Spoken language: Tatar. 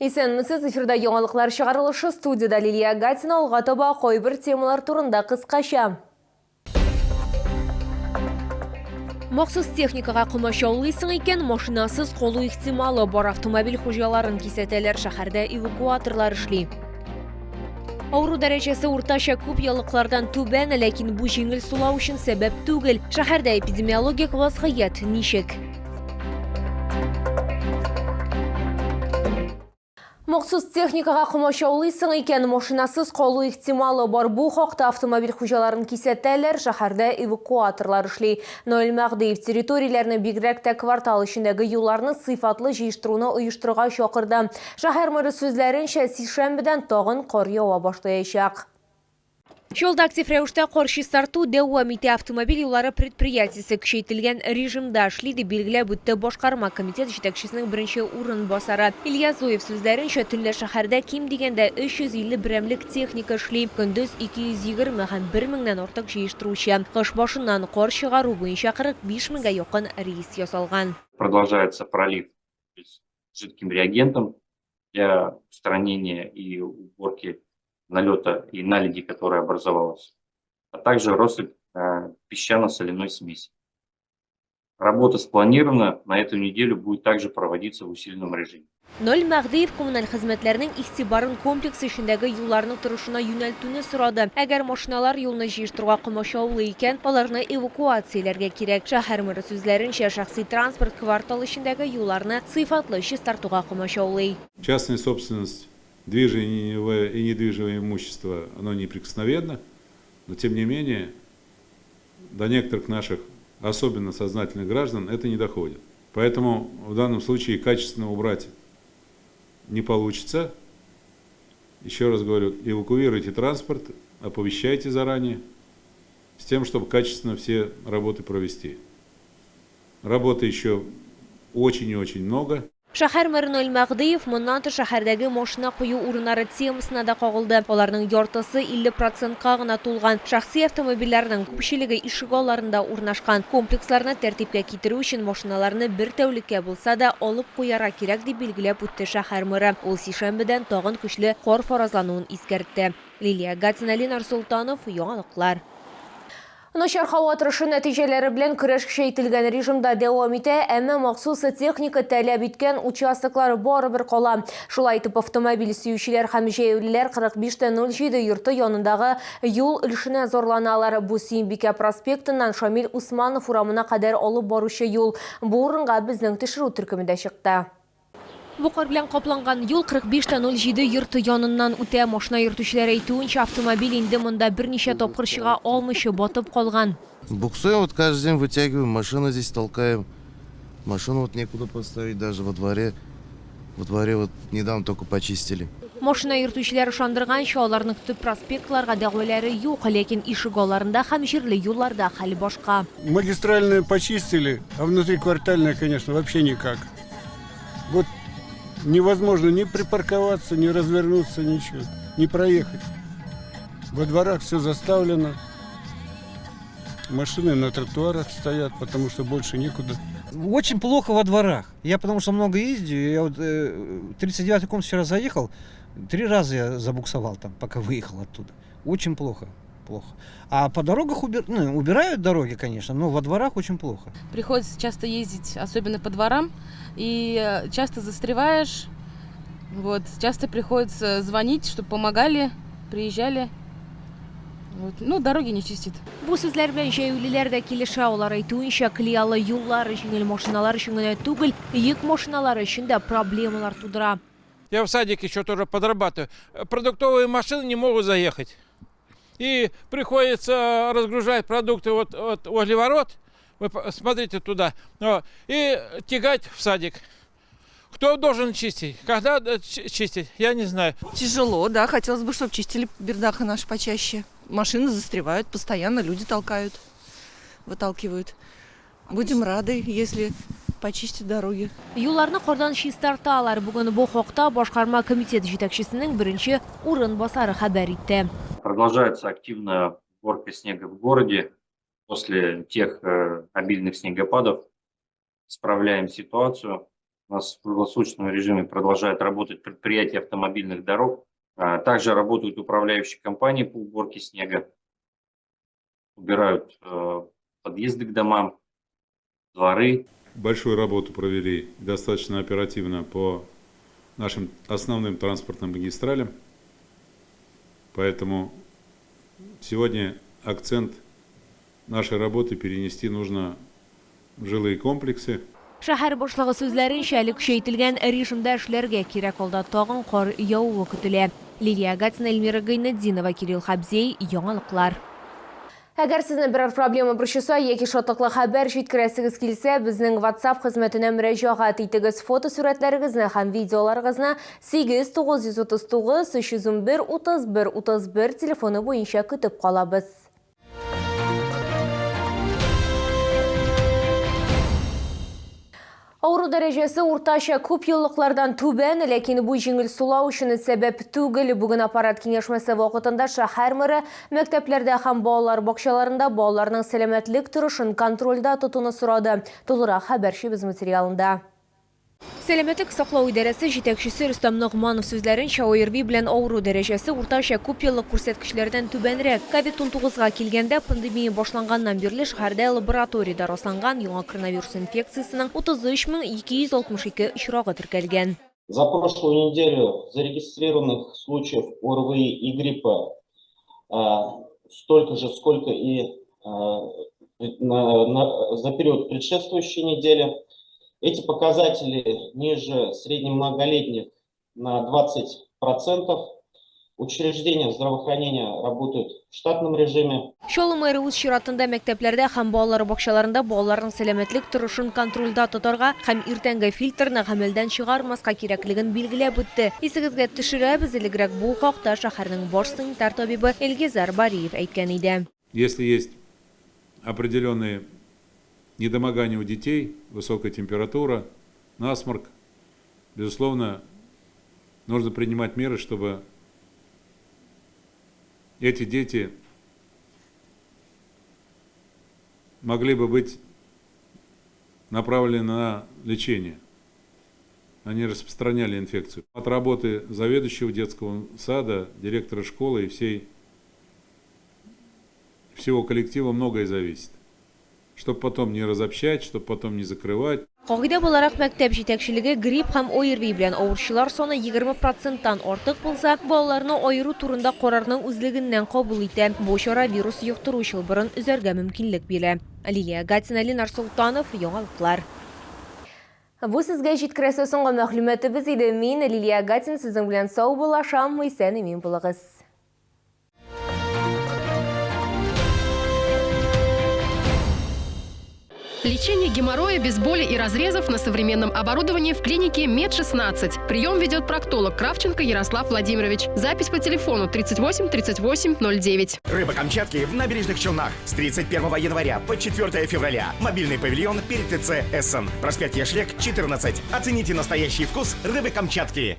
Исәнмесез, эфирда яңалыклар чыгарылышы, студиядә Лилия Гатина, алга таба кайбер темалар турында кыскача. Махсус техникага комачаулыйсың икән, машинасыз калу ихтималы бар. Автомобиль хуҗаларын кисәтәләр, шәһәрдә эвакуаторлар эшли. Авыру дәрәҗәсе уртача күп ялыклардан түбән, ләкин бу җиңел сулау өчен сәбәп түгел. Шәһәрдә эпидемиологик вазгыять ничек? Махсус техникага комачаулыйсың икән, машинасыз калу ихтималы бар. Бу хакта автомобиль хуҗаларын кисәтәләр, шәһәрдә эвакуаторлар эшли. Наил Мәһдиев территорияләрне, бигрәк тә квартал эчендәге юлларны сыйфатлы җыештыруны оештырырга чакырды. Шәһәр мэры сүзләренчә, сишәмбедән тагын кар ява башлаячак. Чаллыда актив рәвештә кар чистарту дәвам итә. Автомобиль юллары предприятиесе көчәйтелгән режимда эшли, дип билгеләп үтте башкарма комитет җитәкчесенең беренче урынбасары. Илья Зуев сүзләренчә, төнлә шәһәрдә ким дигәндә 350 берәмлек техника эшли, көндез 220 һәм бер меңнән артык җыештыручы. Кыш башыннан кар чыгару буенча 45 меңгә якын рейс ясалган. Продолжается пролив жидким реагентом для устранения и уборки налета и наледи, которая образовалась, а также россыпь песчано-соляной смеси. Работа спланирована, на эту неделю будет также проводиться в усиленном режиме. Наил Мәһдиев коммуналь хезмәтләрнең игътибарын комплекс эчендәге юлларның торышына юнәлтүне сорады. Әгәр машиналар юлны җыештыруга комачаулый икән, аларны эвакуацияләргә кирәк. Шәһәр мэры сүзләренчә, шәхси транспорт квартал эчендәге юлларны сыйфатлы чистартуга комачаулый. Частная собственность движимого и недвижимого имущества, оно неприкосновенно, но тем не менее до некоторых наших, особенно сознательных граждан, это не доходит. Поэтому в данном случае качественно убрать не получится. Еще раз говорю, эвакуируйте транспорт, оповещайте заранее, с тем, чтобы качественно все работы провести. Работы еще очень и очень много. Шәһәр мэры Наил Мәһдиев моннан тыш шәһәрдәге машина кую урыннары темасына да кагылды. Аларның яртысы 50 процентка гына тулган. Шәхси автомобильләрнең күпчелеге ишегалларында урнашкан. Комплексларны тәртипкә китерү өчен машиналарны бер тәүлеккә булса да алып куярга кирәк, дип билгеләп үтте шәһәр мэры. Ул сишәмбедән тагын көчле кар фаразлануын искәртте. Лилия Гатина, Ленар Солтанов, Яңалыклар. Начар һава торышы нәтиҗәләре белән көрәш көчәйтелгән режимда дәвам итә, әмма махсус техника таләп иткән участоклар барыбер кала. Шулай итеп, автомобиль сөючеләр һәм җәяүлеләр 45.07 йорты янындагы юл өлешенә зарланалар. Бу Сөембикә проспектыннан Шамил Усманов урамына кадәр алып баручы юл. Бу урынга безнең төшерү төркеме дә чыкты. Бу кар белән капланган юл 45.07 йорты яныннан үтә. Машина йөртүчеләр әйтүенчә, автомобиль инде монда берничә тапкыр чыга алмыйча батып калган. Буксуем, вот каждый день вытягиваем, машины здесь толкаем. Машину вот некуда поставить даже во дворе. Во дворе вот недавно только почистили. Машина йөртүчеләр ышандырганча, аларның төп проспектларга дәгъвалары юк, ләкин ишегалларында һәм җирле юлларда хәл башка. Магистральные почистили, а внутриквартальные, конечно, вообще никак. Вот невозможно ни припарковаться, ни развернуться, ничего, не проехать. Во дворах все заставлено. Машины на тротуарах стоят, потому что больше некуда. Очень плохо во дворах. Я потому что много ездю. Я вот 39-й комнату вчера заехал, три раза я забуксовал там, пока выехал оттуда. Очень плохо, плохо. А по дорогах ну, убирают дороги, конечно, но во дворах очень плохо. Приходится часто ездить, особенно по дворам, и часто застреваешь. Вот, часто приходится звонить, чтобы помогали, приезжали. Вот. Ну, дороги не чистит. Бу сүзләр белән җәяүлеләр дә килешә. Алар әйтүенчә, колеялы юллар җиңел машиналар өчен генә түгел, йөк машиналары өчен дә проблемалар тудыра. Я в садике еще тоже подрабатываю. Продуктовые машины не могут заехать. И приходится разгружать продукты вот возле ворот. Вы смотрите туда. И тягать в садик. Кто должен чистить? Когда чистить? Я не знаю. Тяжело, да. Хотелось бы, чтобы чистили Бердаха наш почаще. Машины застревают постоянно, люди толкают, выталкивают. Будем рады, если почистят дороги. Юлларны кардан чистарталар. Бүген бу хакта башкарма комитет җитәкчесенең беренче урынбасары хәбәр итте. Продолжается активная уборка снега в городе. После тех обильных снегопадов исправляем ситуацию. У нас в круглосуточном режиме продолжают работать предприятия автомобильных дорог. Также работают управляющие компании по уборке снега. Убирают подъезды к домам, дворы. Большую работу провели достаточно оперативно по нашим основным транспортным магистралям. Поэтому сегодня акцент нашей работы перенести нужно в жилые комплексы. Шәһәр башлыгы сүзләренчә, әле көчәйтелгән режимда эшләргә кирәк, алда тагын кар явуы көтелә. Лилия Гатина, Эльмира Гайнетдинова, Кирилл Хабзей, Яңалыклар. Әгәр сезне берәр проблема борчыса яки шатлыклы хәбәр җиткерәсегез килсә, безнең WhatsApp хезмәтенә мөрәҗәгать итегез. Фотосурәтләрегезне һәм видеоларыгызны 8 939 311 31 31 телефоны буенча көтеп калабыз. Авыру дәрәҗәсе уртача күп еллыклардан түбән, ләкин бу җиңел сулау өчен сәбәп түгел. Бүген аппарат киңәшмәсе вакытында шәһәр мэры мәктәпләрдә һәм балалар бакчаларында балаларның сәламәтлек торышын контрольдә тотуны сорады. Тулырак хәбәрчебез материалында. Сәламәтлек саклау идарәсе җитәкчесе Рөстәм Ногманов сүзләренчә, ОРВИ белән авыру дәрәҗәсе уртача күп еллык күрсәткечләрдән түбәнрәк. Ковид-19-га килгәндә, пандемия башланганнан бирле шәһәрдә лабораториядә расланган яңа коронавирус инфекциясенең 33 262 очрагы теркәлгән. За прошлую неделю зарегистрированных случаев ОРВИ и гриппа столько же, сколько и за период предшествующей недели. Эти показатели ниже среднемноголетних на 20%. Учреждения здравоохранения работают в штатном режиме. Чаллы мэры үз чиратында мәктәпләрдә һәм балалар бакчаларында балаларның сәламәтлек торышын контрольдә тотарга һәм иртәнге фильтрны гамәлдән чыгармаска кирәклеген билгеләп үтте. Исегезгә төшерәбез, элегрәк бу хакта шәһәрнең баш санитар табибы Илгизәр Бариев әйткән иде. Если есть определенные недомогания у детей, высокая температура, насморк, безусловно, нужно принимать меры, чтобы эти дети могли бы быть направлены на лечение, они распространяли инфекцию. От работы заведующего детского сада, директора школы и всего коллектива многое зависит. Чтобы потом не разобщать, чтобы потом не закрывать. Кагыйдә буларак, мәктәп җитәкчелеге грипп һәм ОРВИ белән авыручылар саны 20 проценттан артык булса, балаларны аеру турында карарны үзлегеннән кабул итә. Бу чара вирус йоктыру чылбырын өзәргә мөмкинлек бирә. Лилия Гатина, Ленар Султанов, Яңалыклар. Бу сезгә җиткерәсе соңгы мәгълүматыбыз иде. Мин, Лилия Гатин, сезнең белән саубуллашам, исән имин булыгыз. Лечение геморроя без боли и разрезов на современном оборудовании в клинике МЕД-16. Прием ведет проктолог Кравченко Ярослав Владимирович. Запись по телефону 38 38 09. Рыба Камчатки в Набережных Челнах с 31 января по 4 февраля. Мобильный павильон перед ТЦ «Эссен». Проспект Яшлек, 14. Оцените настоящий вкус рыбы Камчатки.